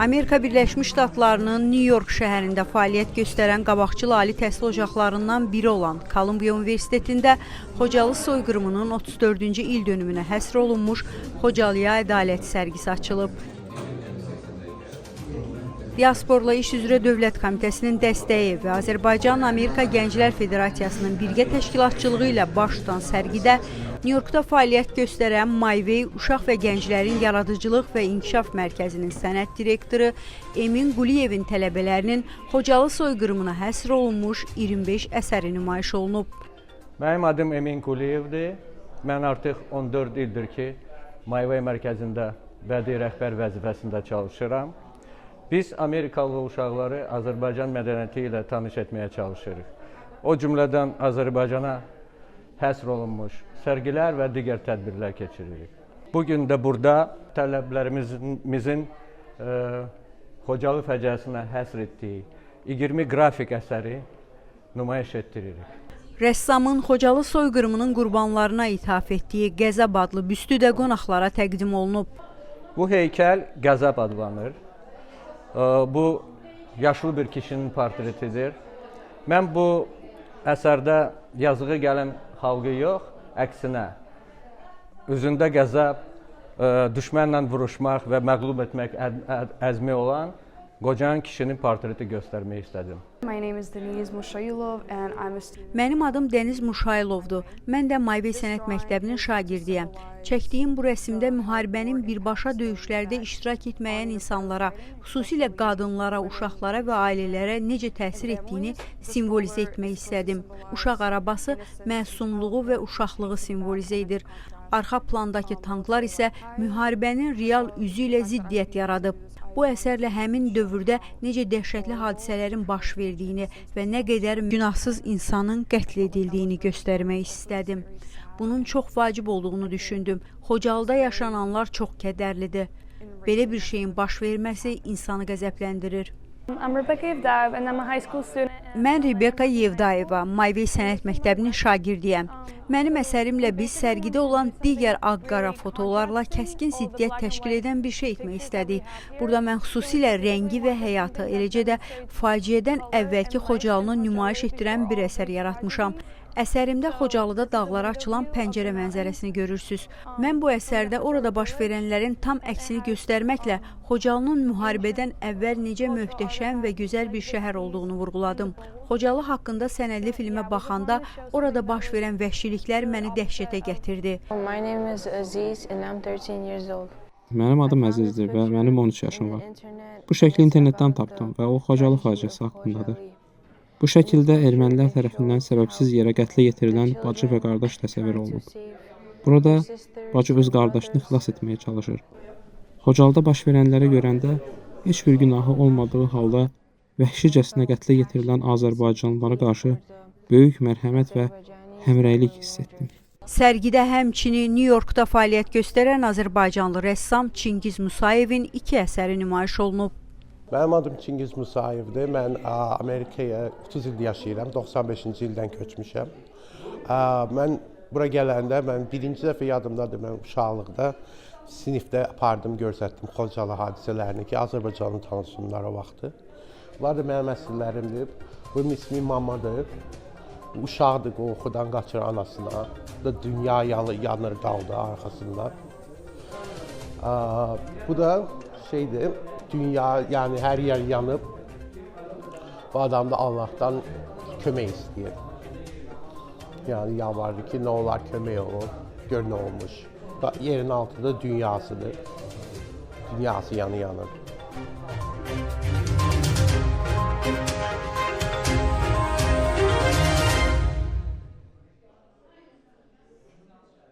Amerika Birləşmiş Ştatlarının New York şəhərində fəaliyyət göstərən qabaqcıl ali təhsil ocaqlarından biri olan Kolumbiya Universitetində Xocalı soyqırımının 34-cü il dönümünə həsr olunmuş Xocalıya Ədalət sərgisi açılıb. Diasporla İş üzrə Dövlət Komitəsinin dəstəyi və Azərbaycan Amerika Gənclər Federasiyasının birgə təşkilatçılığı ilə baş tutan sərgidə New Yorkda fəaliyyət göstərən My Way Uşaq və Gənclərin Yaradıcılıq və İnkişaf Mərkəzinin sənət direktoru Emin Quliyevin tələbələrinin Xocalı soyqırımına həsr olunmuş 25 əsəri nümayiş olunub. Mənim adım Emin Quliyevdir. Mən artıq 14 ildir ki, My Way mərkəzində bədii rəhbər vəzifəsində çalışıram. Biz Amerikalı uşaqları Azərbaycan mədəniyyəti ilə tanış etməyə çalışırıq. O cümlədən Azərbaycana həsr olunmuş sərgilər və digər tədbirlər keçiririk. Bu gün də burada tələblərimizin Xocalı faciəsinə həsr etdiyi 20 qrafik əsəri nümayiş etdiririk. Rəssamın Xocalı soyqırımının qurbanlarına ithaf etdiyi Qəzəb adlı büstü də qonaqlara təqdim olunub. Bu heykəl Qəzəb adlanır. Bu yaşlı bir kişinin portretidir. Mən bu əsərdə yazığı gələn xalqı yox, əksinə üzündə qəzəb, düşmənlə vuruşmaq və məğlub etmək əzmi olan qocaman kişinin portreti göstərmək istədim. My name is Deniz Mushailov and I'm a student. Mənim adım Dəniz Muşaylovdur. Mən də My Way Sənət Məktəbinin şagirdiyəm. Çəkdiyim bu rəsmdə müharibənin birbaşa döyüşlərdə iştirak etməyən insanlara, xüsusilə qadınlara, uşaqlara və ailələrə necə təsir etdiyini simvolizə etmək istədim. Uşaq arabası məsumluğu və uşaqlığı simvolizə edir. Arxa plandakı tanklar isə müharibənin real üzü ilə ziddiyyət yaradıb. Bu əsərlə həmin dövrdə necə dəhşətli hadisələrin baş verdiyini və nə qədər günahsız insanın qətl edildiyini göstərmək istədim. Bunun çox vacib olduğunu düşündüm. Xocalıda yaşananlar çox kədərlidir. Belə bir şeyin baş verməsi insanı qəzəbləndirir. I'm Rebecca Yevdaev and I'm a high school student. Mən Rebecca Yevdayeva, My Way Sənət Məktəbinin şagirdiyəm. Mənim əsərimlə biz sərgidə olan digər ağ-qara fotolarla kəskin ziddiyyət təşkil edən bir şey etmək istədik. Burada mən xüsusilə rəngi və həyatı, eləcə də faciədən əvvəlki Xocalını nümayiş etdirən bir əsər yaratmışam. Əsərimdə Xocalıda dağlara açılan pəncərə mənzərəsini görürsüz. Mən bu əsərdə orada baş verənlərin tam əksini göstərməklə Xocalının müharibədən əvvəl necə möhtəşəm və gözəl bir şəhər olduğunu vurğuladım. Xocalı haqqında sənədli filmə baxanda orada baş verən vəhşiliklər məni dəhşətə gətirdi. My name is Aziz and I'm 13 years old. Mənim adım Əzizdir və mənim 13 yaşım var. Bu şəkli internetdən tapdım və o Xocalı faciəsi haqqındadır. Bu şəkildə ermənilər tərəfindən səbəbsiz yerə qətlə yetirilən bacı və qardaş təsəvvür olunub. Burada bacı öz qardaşını xilas etməyə çalışır. Xocalıda baş verənləri görəndə heç bir günahı olmadığı halda vəhşicəsinə qətlə yetirilən azərbaycanlılara qarşı böyük mərhəmət və həmrəylik hiss etdim. Sərgidə həmçinin New Yorkda fəaliyyət göstərən azərbaycanlı rəssam Çingiz Musayevin iki əsəri nümayiş olunub. Mənim adım Çingiz Musayevdir. Mən Amerikaya 30 ildir yaşayıram. 95-ci ildən köçmüşəm. Mən bura gələndə mən birinci dəfə yadımdadır, mən uşaqlıqda sinifdə apardım, göstərdim Xocalı hadisələrini ki, Azərbaycanı tanısınlar o vaxtı. Bunlar da mənim əsərlərimdir. Bunun ismi Mamadır. Uşaqdır, qorxudan qaçır anasına. Bu da dünya yanır dalda arxasında. Bu da şeydir, dünya, yəni hər yer yanıb. Bu adam da Allahdan kömək istəyir. Yəni yalvarır ki, nə olar kömək olur, gör nə olmuş. Yerin altında dünyasıdır. Dünyası yanı yanır.